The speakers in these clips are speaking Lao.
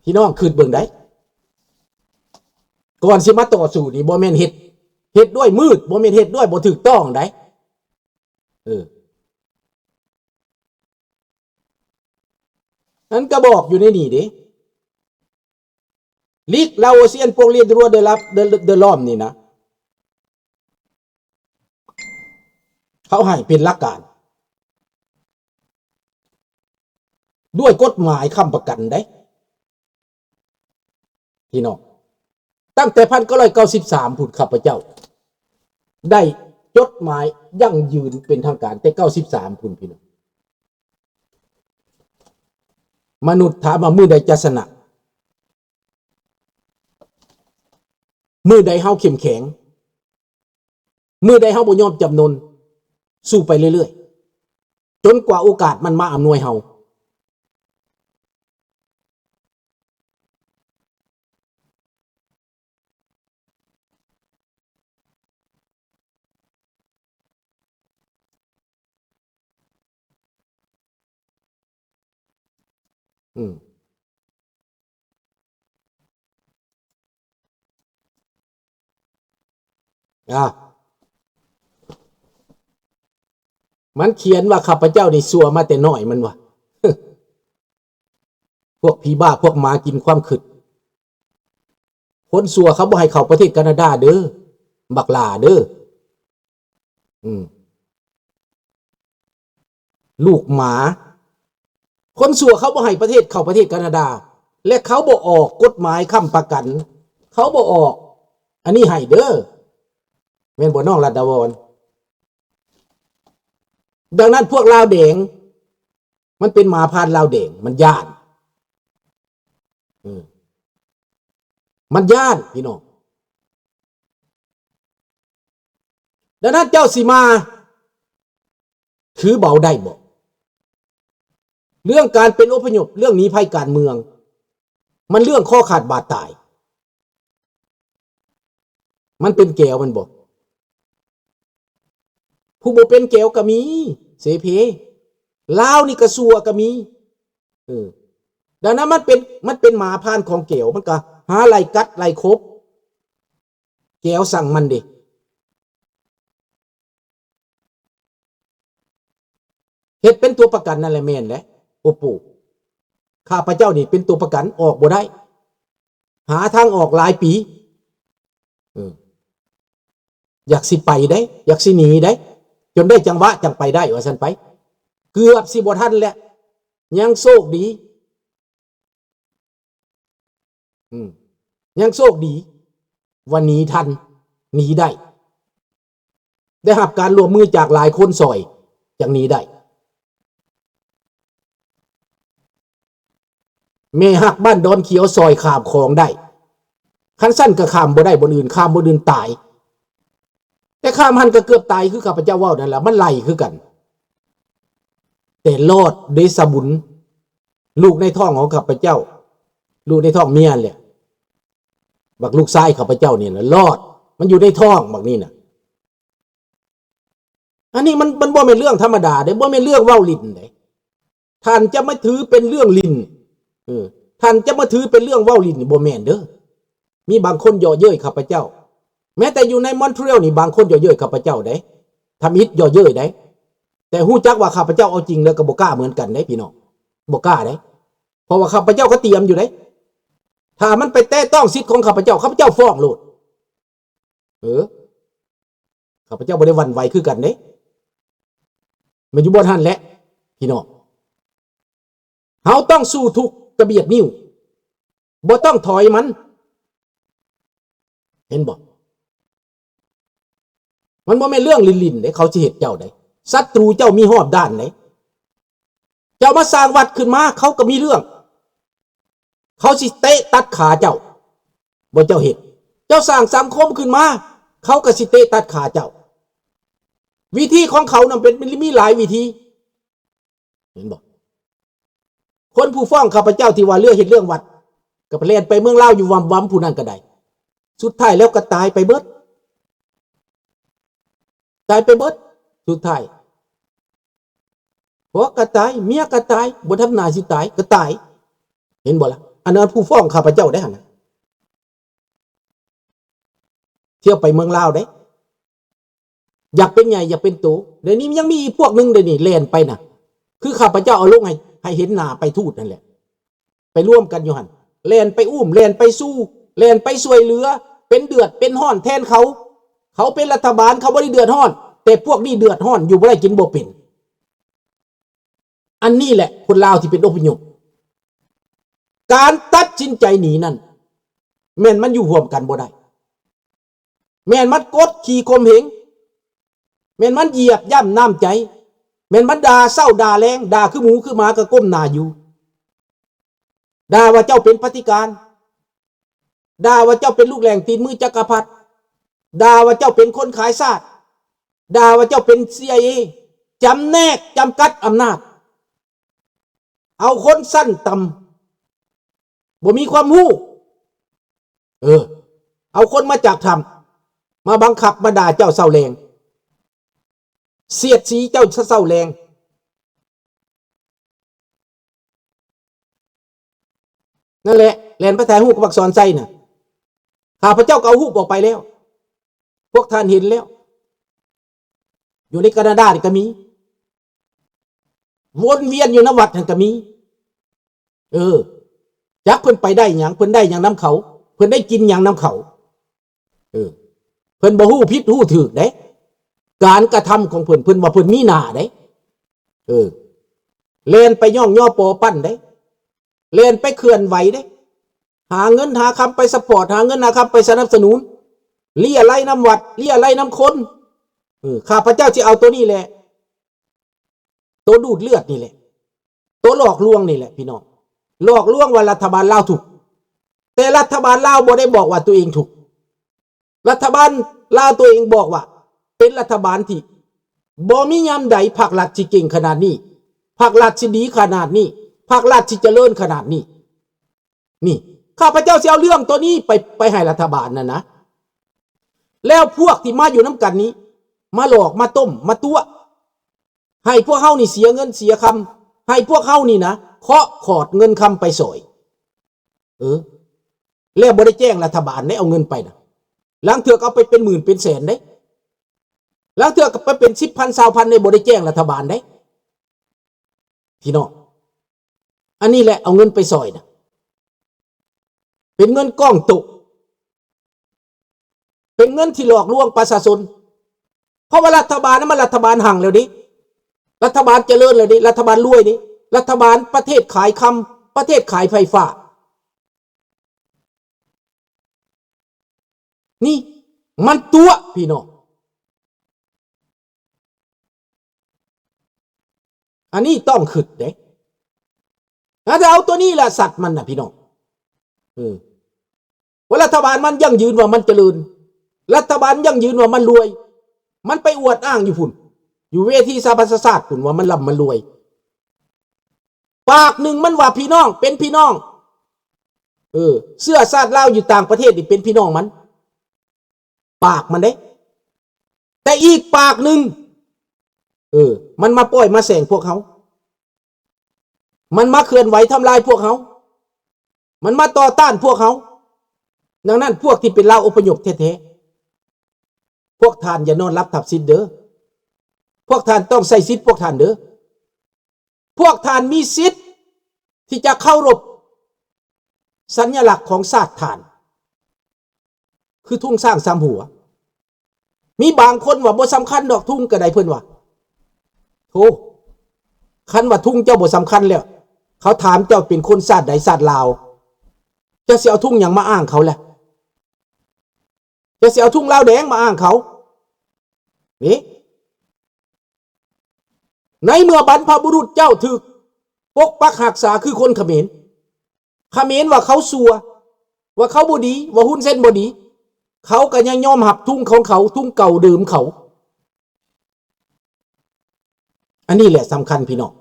ພີ່ນ້ອງຄິດເບິ່ງໄດ໋ ກ່ອນຊິມາຕໍ່ສູ້ນີ້ ບໍ່ແມ່ນເຮັດ ເຮັດດ້ວຍມືດ ບໍ່ແມ່ນເຮັດດ້ວຍບໍ່ຖືກຕ້ອງໄດ໋. ເອີ ນັ້ນກໍບອກຢູ່ໃນນີ້ເດ້ ລີກລາໂອຊຽນ ພວກລຽນ Droit de la de de l'homme ນີ້ນະ ເຂົາໃຫ້ເປັນຫຼັກການ ດ້ວຍກົດໝາຍຄ້ຳປະກັນໄດ໋ ພີ່ນ້ອງ. ຕັ້ງແຕ່ພັນເກົ້າຮ້ອຍເກົ້າສິບສາມພຸ້ນ ຂ້າພະເຈົ້າໄດ້ຈົດໝາຍຢັ້ງຢືນເປັນທາງການແຕ່ເກົ້າສິບສາມພຸ້ນ ພີ່ນ້ອງ. ມະນຸດຖາມວ່າມື້ໃດຈະຊະນະ? ມື້ໃດເຮົາເຂັ້ມແຂງ, ມື້ໃດເຮົາບໍ່ຍອມຈຳນົນ, ສູ້ໄປເລື້ອຍໆ ຈົນກວ່າໂອກາດມັນມາອຳນວຍເຮົາ. ອືມ ອາ ມັນຂຽນວ່າ ຂ້າພະເຈົ້ານີ້ຊົ່ວມາແຕ່ນ້ອຍ ມັນວ່າ ພວກຜີບ້າ ພວກໝາກິນຄວາມຄິດ. ຄົນຊົ່ວເຂົາບໍ່ໃຫ້ເຂົ້າປະເທດການາດາເດີ ບັກຫຼ້າເດີ. ອືມ ລູກໝາ. ຄົນຊົ່ວເຂົາບໍ່ໃຫ້ປະເທດ ເຂົ້າປະເທດການາດາ ແລະ ເຂົາບໍ່ອອກກົດໝາຍຄ້ຳປະກັນ ເຂົາບໍ່ອອກອັນນີ້ໃຫ້ເດີ ແມ່ນບໍ່ ນ້ອງລັດດາວອນ? ດັ່ງນັ້ນ ພວກລາວແດງ ມັນເປັນໝາພານລາວແດງ ມັນຢ້ານ ເອີ ມັນຢ້ານ ພີ່ນ້ອງ. ດັ່ງນັ້ນເຈົ້າຊິມາຖືເບົາໄດ້ບໍ່? ເລື່ອງການເປັນອົບພະຍົບ ເລື່ອງໜີໄພການເມືອງ ມັນເລື່ອງຄໍຂາດບາດຕາຍ. ມັນເປັນແກວແມ່ນບໍ່? ຜູ້ບໍ່ເປັນແກວກໍມີ ເສເພ. ລາວນີ້ກໍຊົ່ວກໍມີ. ເອີ ດັ່ງນັ້ນມັນເປັນ ມັນເປັນໝາພານຂອງແກວ ມັນກໍຫາໄລ່ກັດໄລ່ຂົບ ແກວສັ່ງມັນເດ້. ເຮັດເປັນຕົວປະກັນນັ້ນແຫຼະ ແມ່ນແຫຼະ ໂອປູ. ຂ້າພະເຈົ້ານີ້ເປັນຕົວປະກັນ ອອກບໍ່ໄດ້ ຫາທາງອອກຫຼາຍປີ. ເອີ ຢາກຊິໄປເດ້ ຢາກຊິໜີເດ້ ຈົນໄດ້ຈັງຫວະຈັ່ງໄປໄດ້ ວ່າຊັ້ນໄປ. ເກືອບຊິບໍ່ທັນແລ້ວ ຍັງໂຊກດີ ອືມ ຍັງໂຊກດີວ່າໜີທັນ ໜີໄດ້ ໄດ້ຮັບການຮ່ວມມືຈາກຫຼາຍຄົນຊ່ອຍ ຈັ່ງໜີໄດ້. ແມ່ຮັກບ້ານດອນຂຽວຊ່ອຍຂ້າມຂອງໄດ້ ຄັນຊັ້ນກໍຂ້າມບໍ່ໄດ້ບ່ອນອື່ນ ຂ້າມບ່ອນອື່ນຕາຍ. ແຕ່ຂ້າມຫັ້ນກໍເກືອບຕາຍຄືຂ້າພະເຈົ້າເວົ້ານັ້ນລະ ມັນໄລ່ຄືກັນ. ແຕ່ລອດເດຊະບຸນ ລູກໃນທ້ອງຂອງຂ້າພະເຈົ້າ ລູກໃນທ້ອງເມຍແຫຼະ ບັກລູກຊາຍຂ້າພະເຈົ້ານີ້ລະລອດ ມັນຢູ່ໃນທ້ອງບັກນີ້ນະ. ອັນນີ້ມັນ ມັນບໍ່ແມ່ນເລື່ອງທຳມະດາເດ້ ບໍ່ແມ່ນເລື່ອງເວົ້າຫຼິ້ນເດ້. ທ່ານຈະມາຖືເປັນເລື່ອງຫຼິ້ນ ເອີ ທ່ານຈະມາຖືເປັນເລື່ອງເວົ້າຫຼິ້ນນີ້ ບໍ່ແມ່ນເດີ. ມີບາງຄົນເຍາະເຍີ້ຍຂ້າພະເຈົ້າ ແມ້ແຕ່ຢູ່ໃນມອນທຣີເອລນີ້ ບາງຄົນເຍາະເຍີ້ຍຂ້າພະເຈົ້າເດ້ ທຳອິດເຍາະເຍີ້ຍເດ້. ແຕ່ຮູ້ຈັກວ່າຂ້າພະເຈົ້າເອົາຈິງແລ້ວກໍບໍ່ກ້າເໝືອນກັນເດ້ ພີ່ນ້ອງ ບໍ່ກ້າເດ້. ເພາະວ່າຂ້າພະເຈົ້າກໍຕຽມຢູ່ເດ້ ຖ້າມັນໄປແຕະຕ້ອງສິດຂອງຂ້າພະເຈົ້າ ຂ້າພະເຈົ້າຟ້ອງໂລດ. ເອີ ຂ້າພະເຈົ້າບໍ່ໄດ້ຫວັ່ນໄຫວຄືກັນເດ້. ແມ່ນຢູ່ບ່ອນຫັ້ນແຫຼະ ພີ່ນ້ອງ. ເຮົາຕ້ອງສູ້ທຸກກະບຽດນິ້ວ ບໍ່ຕ້ອງຖອຍມັນ ເຫັນບໍ່? ມັນບໍ່ແມ່ນເລື່ອງຫຼິ້ນໆເດ້ ເຂົາຊິເຮັດເຈົ້າໄດ໋. ສັດຕູເຈົ້າມີຮອບດ້ານເດ້. ເຈົ້າມາສ້າງວັດຂຶ້ນມາ ເຂົາກໍມີເລື່ອງ ເຂົາຊິເຕະຕັດຂາເຈົ້າ ບໍ່ເຈົ້າເຮັດ. ເຈົ້າສ້າງສັງຄົມຂຶ້ນມາ ເຂົາກໍຊິເຕະຕັດຂາເຈົ້າ. ວິທີຂອງເຂົານຳເປັນ ມັນມີຫຼາຍວິທີ ເຫັນບໍ່? ຄົນຜູ້ຟ້ອງຂ້າພະເຈົ້າທີ່ວ່າເລື່ອງເຮັດເລື່ອງວັດ ກໍໄປແລ່ນໄປເມືອງລາວຢູ່ວຳໆ ຜູ້ນັ້ນກໍໄດ້ ສຸດທ້າຍແລ້ວກໍຕາຍໄປເບິດ ຕາຍໄປເບິດ ສຸດທ້າຍ ຜົວກໍຕາຍ ເມຍກໍຕາຍ ບໍ່ທຳໜ້າຊິຕາຍກໍຕາຍ ເຫັນບໍ່ລະ? ອັນນັ້ນຜູ້ຟ້ອງຂ້າພະເຈົ້າໄດ໋ຫັ້ນນະ ທ່ຽວໄປເມືອງລາວເດ້ ຢາກເປັນໃຫຍ່ ຢາກເປັນໂຕ. ດຽວນີ້ຍັງມີອີກພວກໜຶ່ງເດ້ນີ້ ແລ່ນໄປນະ ຄືຂ້າພະເຈົ້າເອົາລົງໃຫ້ ໃຫ້ເຫັນໜ້າໄປທູດນັ້ນແຫຼະ ໄປລວມກັນຢູ່ຫັ້ນ ແລ່ນໄປອຸ້ມ ແລ່ນໄປຊູ ແລ່ນໄປຊ່ວຍເຫຼືອ ເປັນເດືອດເປັນຮ້ອນແທນເຂົາ. ເຂົາເປັນລັດຖະບານ ເຂົາບໍ່ໄດ້ເດືອດຮ້ອນ ແຕ່ພວກນີ້ເດືອດຮ້ອນ ຢູ່ບໍ່ໄດ້ກິນບໍ່ເປັນ. ອັນນີ້ແຫຼະຄົນລາວທີ່ເປັນອົບພະຍົບ. ການຕັດສິນໃຈໜີນັ້ນ ແມ່ນມັນຢູ່ຮ່ວມກັນບໍ່ໄດ້. ແມ່ນມັນກົດຂີ່ຂົ່ມເຫງ, ແມ່ນມັນຢຽບຢ່ຳນ້ຳໃຈ, ແມ່ນມັນດ່າເຊົ້າດ່າແລງ, ດ່າຄືໝູຄືໝາກໍກົ້ມໜ້າຢູ່, ດ່າວ່າເຈົ້າເປັນປະຕິການ, ດ່າວ່າເຈົ້າເປັນລູກແຫຼ້ງຕີນມືຈັກກະພັດ, ດ່າວ່າເຈົ້າເປັນຄົນຂາຍຊາດ, ດ່າວ່າເຈົ້າເປັນ ຊີໄອເອ ຈຳແນກຈຳກັດອຳນາດ. ເອົາຄົນຊັ້ນຕ່ຳ ບໍ່ມີຄວາມຮູ້ ເອີ ເອົາຄົນມາຈາກຖ້ຳ ມາບັງຄັບມາດ່າເຈົ້າເຊົ້າແລງ ສຽດສີເຈົ້າເຊົ້າແລງ. ນັ້ນແຫຼະ ແລ່ນໄປຖ່າຍຮູບກັບບັກສອນໄຊນະ. ຂ້າພະເຈົ້າກໍເອົາຮູບອອກໄປແລ້ວ ພວກທ່ານເຫັນແລ້ວ. ຢູ່ໃນການາດານີ້ກໍມີ ວົນວຽນຢູ່ນຳວັດຫັ້ນກໍມີ. ເອີ ຈັກເພິ່ນໄປໄດ້ຫຍັງ ເພິ່ນໄດ້ຫຍັງນຳເຂົາ ເພິ່ນໄດ້ກິນຫຍັງນຳເຂົາ. ເອີ ເພິ່ນບໍ່ຮູ້ຜິດຮູ້ຖືກເດ້ ການກະທຳຂອງເພິ່ນ ເພິ່ນວ່າເພິ່ນມີໜ້າເດ້. ເອີ ແລ່ນໄປຍ້ອງຍໍປໍປັ້ນເດ້ ແລ່ນໄປເຄື່ອນໄຫວເດ້ ຫາເງິນຫາຄຳໄປຊັບພອດ ຫາເງິນຫາຄຳໄປສະໜັບສະໜູນ ເລ້ຍໄລນຳວັດ ເລ້ຍໄລນຳຄົນ. ເອີ ຂ້າພະເຈົ້າຊິເອົາໂຕນີ້ແຫຼະ ໂຕດູດເລືອດນີ້ແຫຼະ ໂຕຫຼອກລວງນີ້ແຫຼະພີ່ນ້ອງ ຫຼອກລວງວ່າລັດຖະບານລາວທຸກ ແຕ່ລັດຖະບານລາວບໍ່ໄດ້ບອກວ່າຕົວເອງທຸກ. ລັດຖະບານລາວຕົວເອງບອກວ່າ ເປັນລັດຖະບານທີ່ບໍ່ມີຍາມໃດພັກລັດຊິເກັ່ງຂະໜາດນີ້ ພັກລັດຊິດີຂະໜາດນີ້ ພັກລັດຊິຈະເລີນຂະໜາດນີ້. ນີ້ ຂ້າພະເຈົ້າຊິເອົາເລື່ອງໂຕນີ້ໄປ ໄປໃຫ້ລັດຖະບານນັ້ນນະ ແລ້ວພວກທີ່ມາຢູ່ນຳກັນນີ້ ມາຫຼອກ ມາຕົ້ມ ມາຕົວະ ໃຫ້ພວກເຮົານີ້ເສຍເງິນເສຍຄຳ ໃຫ້ພວກເຮົານີ້ນະ ເຄາະຂອດເງິນຄຳໄປຊ່ອຍ. ເອີ ແລ້ວບໍ່ໄດ້ແຈ້ງລັດຖະບານເດ້ ເອົາເງິນໄປນະ ລາງເທື່ອກໍເອົາໄປເປັນໝື່ນເປັນແສນເດ້ ລາງເທື່ອກໍໄປເປັນສິບພັນ ຊາວພັນເດ້ ບໍ່ໄດ້ແຈ້ງລັດຖະບານເດ້ ພີ່ນ້ອງ. ອັນນີ້ແຫຼະເອົາເງິນໄປຊ່ອຍນະ ເປັນເງິນກ້ອງໂຕະ ເປັນເງິນທີ່ຫຼອກລວງປະຊາຊົນ ເພາະວ່າລັດຖະບານນັ້ນມັນລັດຖະບານຮັ່ງແລ້ວເດ້ ລັດຖະບານຈະເລີນແລ້ວເດ້ ລັດຖະບານລວຍເດ້ ລັດຖະບານປະເທດຂາຍຄຳ ປະເທດຂາຍໄຟຟ້າ. ນີ້ມັນຕົວະພີ່ນ້ອງ ອັນນີ້ຕ້ອງຄິດເດ້ ແຕ່ເອົາຕົວນີ້ລະສັດມັນນະພີ່ນ້ອງ ເອີ ວ່າລັດຖະບານມັນຢັ້ງຢືນວ່າມັນຈະເລີນ ລັດຖະບານຢັ້ງຢືນວ່າມັນລວຍ ມັນໄປອວດອ້າງຢູ່ພຸ້ນ ຢູ່ເວທີສະຫະປະຊາຊາດພຸ້ນວ່າມັນລ່ຳມັນລວຍ. ປາກໜຶ່ງມັນວ່າພີ່ນ້ອງເປັນພີ່ນ້ອງ ເອີ ເຊື້ອຊາດລາວຢູ່ຕ່າງປະເທດນີ້ເປັນພີ່ນ້ອງມັນ ປາກມັນເດ້ ແຕ່ອີກປາກໜຶ່ງ ເອີ ມັນມາປ້ອຍມາແສງພວກເຮົາ ມັນມາເຄື່ອນໄຫວທຳລາຍພວກເຮົາ ມັນມາຕໍ່ຕ້ານພວກເຮົາ. ດັ່ງນັ້ນພວກທີ່ເປັນລາວອົບພະຍົບແທ້ໆ ພວກທ່ານຢ່ານອນຫຼັບທັບສິດເດີ ພວກທ່ານຕ້ອງໃຊ້ສິດພວກທ່ານເດີ. ພວກທ່ານມີສິດທີ່ຈະເຄົາລົບສັນຍະລັກຂອງຊາດທ່ານ ຄືທຸງຊ້າງສາມຫົວ. ມີບາງຄົນວ່າບໍ່ສຳຄັນດອກທຸງກໍໄດ້ ເພິ່ນວ່າ ໂທ ຄັນວ່າທຸງເຈົ້າບໍ່ສຳຄັນແລ້ວ ເຂົາຖາມເຈົ້າເປັນຄົນຊາດໃດ ຊາດລາວ ເຈົ້າຊິເອົາທຸງຫຍັງມາອ້າງເຂົາລະ? ເຈົ້າຊິເອົາທຸງລາວແດງມາອ້າງເຂົານີ້? ໃນເມື່ອບັນພະບຸລຸດເຈົ້າຖືກປົກປັກຮັກສາຄືຄົນຂະເໝນ, ຂະເໝນວ່າເຂົາຊົ່ວ, ວ່າເຂົາບໍ່ດີ, ວ່າຮຸນເຊັນບໍ່ດີ, ເຂົາກໍຍັງຍອມຮັບທຸງຂອງເຂົາ, ທຸງເກົ່າເດີມເຂົາ. ອັນນີ້ແຫຼະສຳຄັນພີ່ນ້ອງ.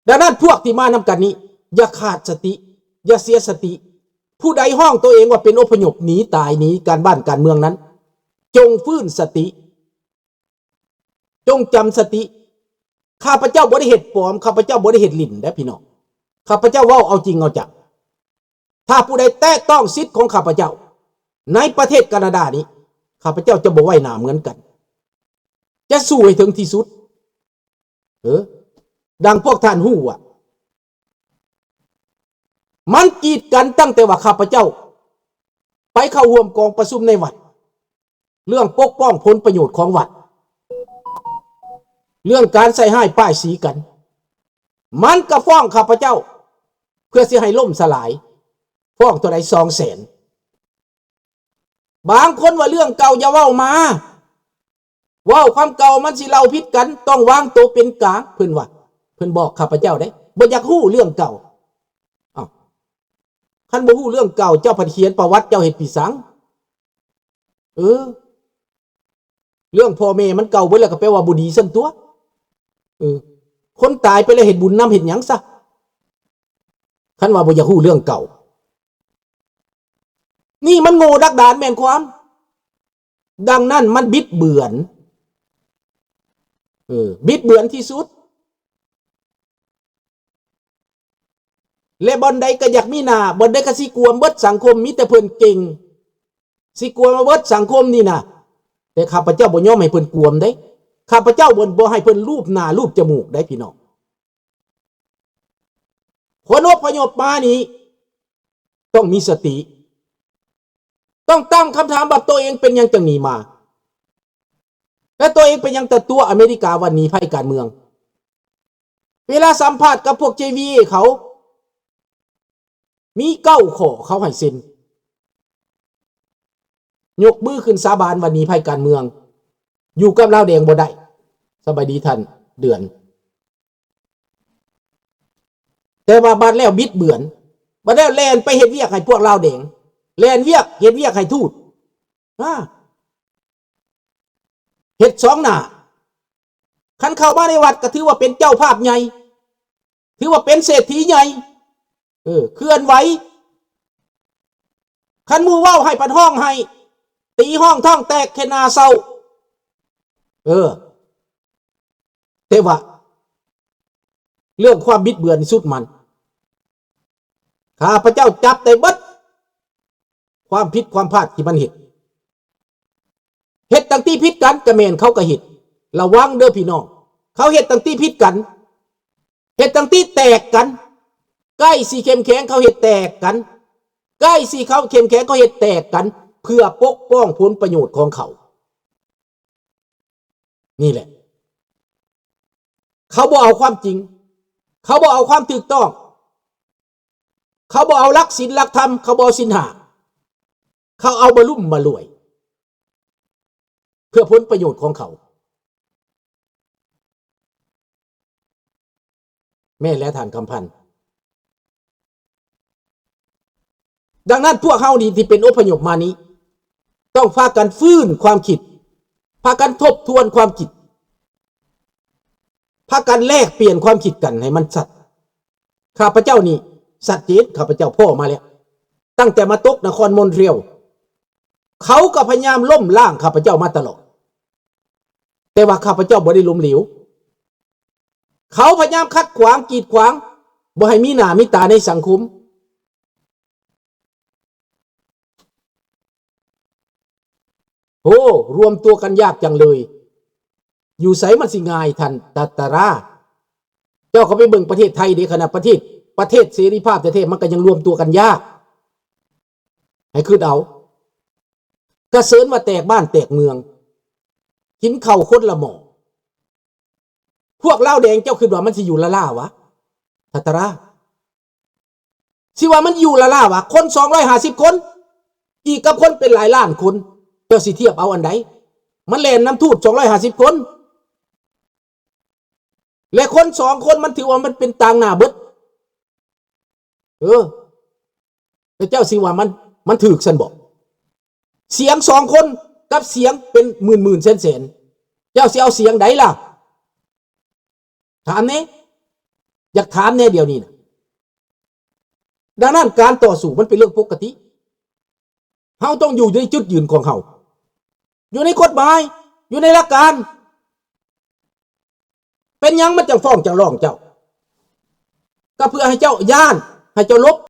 ດັ່ງນັ້ນພວກທີ່ມານຳກັນນີ້ ຢ່າຂາດສະຕິ, ຢ່າເສຍສະຕິ. ຜູ້ໃດຮ້ອງຕົວເອງວ່າເປັນອົບພະຍົບໜີຕາຍ, ໜີການບ້ານການເມືອງນັ້ນ, ຈົ່ງຟື້ນສະຕິ. ຈົ່ງຈຳສະຕິ, ຂ້າພະເຈົ້າບໍ່ໄດ້ເຮັດປອມ, ຂ້າພະເຈົ້າບໍ່ໄດ້ເຮັດຫຼິ້ນເດ້ພີ່ນ້ອງ, ຂ້າພະເຈົ້າເວົ້າເອົາຈິງເອົາຈັງ. ຖ້າຜູ້ໃດແຕະຕ້ອງສິດຂອງຂ້າພະເຈົ້າ ໃນປະເທດການາດານີ້ ຂ້າພະເຈົ້າຈະບໍ່ໄວ້ໜ້າເໝືອນກັນ ຈະສູ້ໃຫ້ເຖິງທີ່ສຸດ. ເອີ ດັ່ງພວກທ່ານຮູ້ວ່າ ມັນກີດກັນຕັ້ງແຕ່ວ່າຂ້າພະເຈົ້າໄປເຂົ້າຮ່ວມກອງປະຊຸມໃນວັດ ເລື່ອງປົກປ້ອງຜົນປະໂຫຍດຂອງວັດ ເລື່ອງການໃສ່ຮ້າຍປ້າຍສີກັນ ມັນກໍຟ້ອງຂ້າພະເຈົ້າ ເພື່ອຊິໃຫ້ລົ້ມສະຫຼາຍ ຟ້ອງເທົ່າໃດ? ສອງແສນ. ບາງຄົນວ່າເລື່ອງເກົ່າຢ່າເວົ້າມາ ເວົ້າຄວາມເກົ່າມັນຊິເລົ່າຜິດກັນ ຕ້ອງວາງໂຕເປັນກາງ ເພິ່ນວ່າ ເພິ່ນບອກຂ້າພະເຈົ້າເດ້ ບໍ່ຢາກຮູ້ເລື່ອງເກົ່າ. ອ້າວ ຄັນບໍ່ຮູ້ເລື່ອງເກົ່າ ເຈົ້າພັດຂຽນປະຫວັດເຈົ້າເຮັດປີສັງ? ເອີ ເລື່ອງພໍ່ແມ່ມັນເກົ່າເບິດແລ້ວ ກໍແປວ່າບໍ່ດີຊັ້ນຕົວະ. ເອີ ຄົນຕາຍໄປແລ້ວເຮັດບຸນນຳເຮັດຫຍັງຊະ ຄັນວ່າບໍ່ຢາກຮູ້ເລື່ອງເກົ່າ? ນີ້ມັນໂງ່ດັກດານແມ່ນຄວາມ. ດັ່ງນັ້ນມັນບິດເບືອນ ເອີ ບິດເບືອນທີ່ສຸດ ແລະ ບ່ອນໃດກໍຢາກມີໜ້າ ບ່ອນໃດກໍຊິກວມເບິດສັງຄົມ ມີແຕ່ເພິ່ນເກັ່ງ ຊິກວມເອົາເບິດສັງຄົມນີ້ນະ. ແຕ່ຂ້າພະເຈົ້າບໍ່ຍອມໃຫ້ເພິ່ນກວມເດ້ ຂ້າພະເຈົ້າບໍ່ ບໍ່ໃຫ້ເພິ່ນລູບໜ້າລູບຈະມູກໄດ້ພີ່ນ້ອງ. ຄົນອບພະຍົບມານີ້ຕ້ອງມີສະຕິ ຕ້ອງຕັ້ງຄຳຖາມວ່າຕົວເອງເປັນຫຍັງຈັ່ງໜີມາ ແລະ ຕົວເອງເປັນຫຍັງແຕ່ຕົວະອາເມລິກາວ່າໜີໄພການເມືອງ? ເວລາສຳພາດກັບພວກ ເຈວີເອ ເຂົາ ມີເກົ້າຂໍ້ເຂົາໃຫ້ເຊັນ ຍົກມືຂຶ້ນສາບານວ່າໜີໄພການເມືອງ ຢູ່ກັບລາວແດງບໍ່ໄດ້. ສະບາຍດີທ່ານເດືອນ. ແຕ່ວ່າບັດແລ້ວບິດເບືອນ ບັດແລ້ວແລ່ນໄປເຮັດວຽກໃຫ້ພວກລາວແດງ ແລ່ນວຽກ ເຮັດວຽກໃຫ້ທູດ ອາ ເຮັດສອງໜ້າ. ຄັນເຂົ້າມາໃນວັດກໍຖືວ່າເປັນເຈົ້າພາບໃຫຍ່ ຖືວ່າເປັນເສດຖີໃຫຍ່ ເອີ ເຄື່ອນໄຫວ. ຄັນໝູ່ເວົ້າໃຫ້ພັດຮ້ອງໄຫ້ ຕີຮ້ອງທ້ອງແຕກເຮັດໜ້າເສົ້າ ເອີ. ແຕ່ວ່າເລື່ອງຄວາມບິດເບືອນສຸດມັນ ຂ້າພະເຈົ້າຈັບໄດ້ເບິດຄວາມຜິດຄວາມພາດທີ່ມັນເຮັດ. ເຮັດຕັ້ງຕິຜິດກັນກໍແມ່ນເຂົາກໍເຮັດ. ລະວັງເດີພີ່ນ້ອງ ເຂົາເຮັດຕັ້ງຕິຜິດກັນ ເຮັດຕັ້ງຕິແຕກກັນ ໃກ້ຊິເຂັ້ມແຂງເຂົາເຮັດແຕກກັນ ໃກ້ຊິເຂົາເຂັ້ມແຂງເຂົາເຮັດແຕກກັນ ເພື່ອປົກປ້ອງຜົນປະໂຫຍດຂອງເຂົາ. ນີ້ແຫຼະ ເຂົາບໍ່ເອົາຄວາມຈິງ ເຂົາບໍ່ເອົາຄວາມຖືກຕ້ອງ ເຂົາບໍ່ເອົາຫຼັກສິນຫຼັກທຳ ເຂົາບໍ່ເອົາສິນຫ້າ ເຂົາເອົາມາລຸ່ມມາລວຍ ເພື່ອຜົນປະໂຫຍດຂອງເຂົາ. ແມ່ນແລ້ວທ່ານຄຳພັນ. ດັ່ງນັ້ນພວກເຮົານີ້ທີ່ເປັນອົບພະຍົບມານີ້ ຕ້ອງພາກັນຟື້ນຄວາມຄິດ ພາກັນທົບທວນຄວາມຄິດ ພາກັນແລກປ່ຽນຄວາມຄິດກັນໃຫ້ມັນຊັດ. ຂ້າພະເຈົ້ານີ້ຊັດເຈນ ຂ້າພະເຈົ້າພໍ້ມາແລ້ວ ຕັ້ງແຕ່ມາຕົກນະຄອນມອນທຣີອອລ ເຂົາກໍພະຍາຍາມລົ້ມລ້າງຂ້າພະເຈົ້າມາຕະຫຼອດ ແຕ່ວ່າຂ້າພະເຈົ້າບໍ່ໄດ້ລົ້ມເຫຼວ. ເຂົາພະຍາຍາມຂັດຂວາງກີດຂວາງ ບໍ່ໃຫ້ມີໜ້າມີຕາໃນສັງຄົມ. ໂອ້ ລວມຕົວກັນຍາກຈັງເລີຍ. ຢູ່ໃສມັນຊິງ່າຍທ່ານຕາຕາລາ? ເຈົ້າກໍໄປເບິ່ງປະເທດໄທເດ ຂະໜາດປະເທດ ປະເທດເສລີພາບແທ້ໆ ມັນກໍຍັງລວມຕົວກັນຍາກ. ໃຫ້ຄິດເອົາ ກະເຊີນວ່າແຕກບ້ານແຕກເມືອງ ກິນເຂົ້າຄົນລະໝໍ້. ພວກລາວແດງເຈົ້າຄິດວ່າມັນຊິຢູ່ລ້າໆຫວາ ທັດຕະລາ? ຊິວ່າມັນຢູ່ລ້າໆຫວາ? ຄົນສອງຮ້ອຍຫ້າສິບຄົນ ອີກກັບຄົນເປັນຫຼາຍລ້ານຄົນ ເຈົ້າຊິທຽບເອົາອັນໃດ? ມັນແລ່ນນຳທູດສອງຮ້ອຍຫ້າສິບຄົນ ແລະ ຄົນສອງຄົນມັນຖືວ່າມັນເປັນຕາງໜ້າເບິດ. ເອີ ແລ້ວເຈົ້າຊິວ່າມັນ ມັນຖືກຊັ້ນບໍ? ສຽງສອງຄົນກັບສຽງເປັນໝື່ນໆແສນໆ ເຈົ້າຊິເອົາສຽງໃດລະ? ຖາມແດ່ ຢາກຖາມແດ່ດຽວນີ້ນະ. ດັ່ງນັ້ນການຕໍ່ສູ້ມັນເປັນເລື່ອງປົກກະຕິ. ເຮົາຕ້ອງຢູ່ໃນຈຸດຢືນຂອງເຮົາ ຢູ່ໃນກົດໝາຍ ຢູ່ໃນຫຼັກການ. ເປັນຫຍັງມັນຈັ່ງຟ້ອງຈັ່ງຮ້ອງເຈົ້າ? ກໍເພື່ອໃຫ້ເຈົ້າຢ້ານ ໃຫ້ເຈົ້າຫຼົບ